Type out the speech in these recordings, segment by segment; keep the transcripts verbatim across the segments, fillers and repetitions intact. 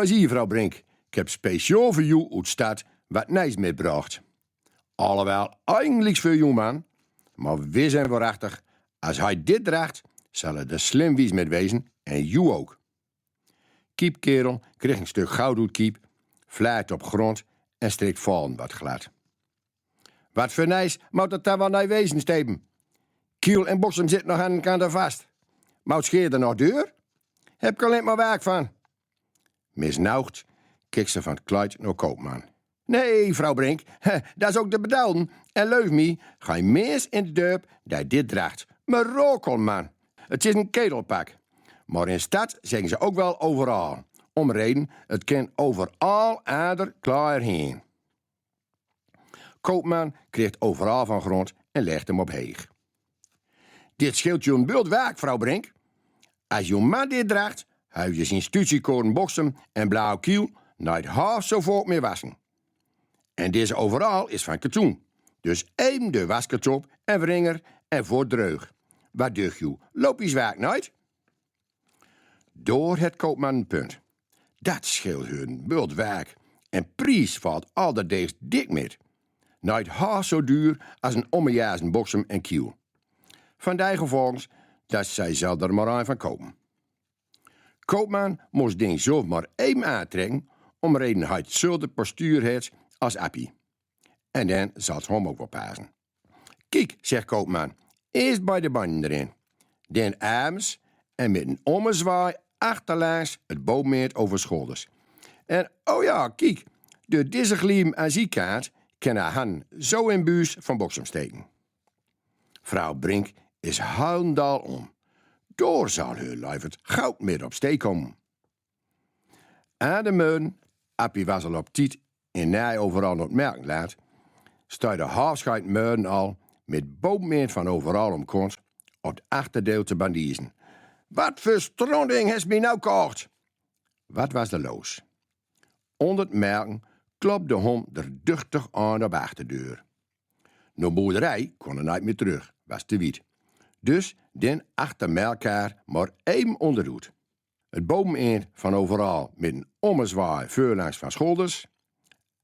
Zie, vrouw Brink, ik heb speciaal veur joe oet stad wat nijs mitbrocht. Allewel, eigenliks veur joe man, mar wis en woarachtich, as hei dit dragt, zal het d'r slim wies mit wezen en joe ok. Kiep Kerel kriegt een stuk goud oet Kiep, flaet op grond en strikt Fallen wat glad. Wat veur nijs mout dat dan wel nij wezen, Stepen? Kiel en Boksem zit nog aan een kant vast. Mout Scheer d'r nog deur? Heb ik alleen maar werk van. Misnougd kikt ze van het kluit naar Koopman. Nee, vrouw Brink, dat is ook de bedoeling. En leuf me, geen mens in het dorp die dit draagt. Maar rokelman. Het is een ketelpak. Maar in stad zeggen ze ook wel overal. Omreden, het kan overal aarder klaar heen. Koopman kriegt overal van grond en legt hem op heeg. Dit scheelt joe een bult werk, vrouw Brink. As joe man dit draagt, huift je zien stutiekoren Boksem en blauw Kiel nooit half zo vaak meer wassen. En deze overal is van katoen. Dus even de waskatop en wringer en voort dreug. Wat ducht joe, lopies werk nooit? Daar het Koopman een punt. Dat scheelt hun bult werk. En pries valt alderdeegs dik mit. Nooit half zo duur as een ommejazen Boksem en Kiel. Van die gevolgens dat zij zal er maar een van kopen. Koopman moest ding zelf maar even aantrekken, omreden hij hetzelfde postuur het als Appie. En dan zal het hem ook wel passen. Kiek, zegt Koopman, eerst bij de banden erin. Dan arms en met een ommezwaai achterlangs het bovenmeer over schouders. En, oh ja, kiek, door deze gliem aan ziekant kan haar han zo in buus van Boksem steken. Vrouw Brink is huilendal om. Door zal heur luifert goud met op steek komen. Aan de meuden, Appie was al op tijd in nij overal op merken laat, stuit de halfscheid meuden al met boomend van overal omkomst op het achterdeel te bandiezen. Wat voor stronding hes mij nou kocht? Wat was de loos? Onder het merken klopde hond er duchtig aan op achterdeur. Naar boerderij kon er niet meer terug, was te wiet. Dus den achter elkaar maar even onderuit. Het boveneind van overal met een ommezwaai veurlangs van schouders,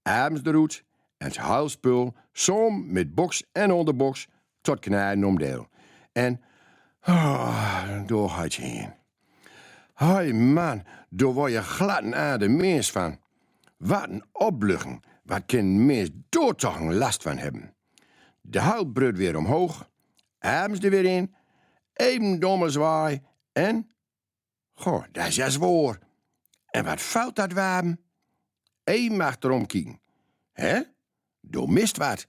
arms eruit en het huilspul, som met boks en onderboks, tot knijden omdeel. En, ah, door het heen. Hoi man, daar word je glad een aarde mens van. Wat een opluchting, wat kan een mens daar toch een last van hebben. De huilbrut weer omhoog, arms er weer in, even domme zwaai en Goh, dat is juist waar. En wat valt dat warm? Even achterom kieken. Hè? Door mist wat.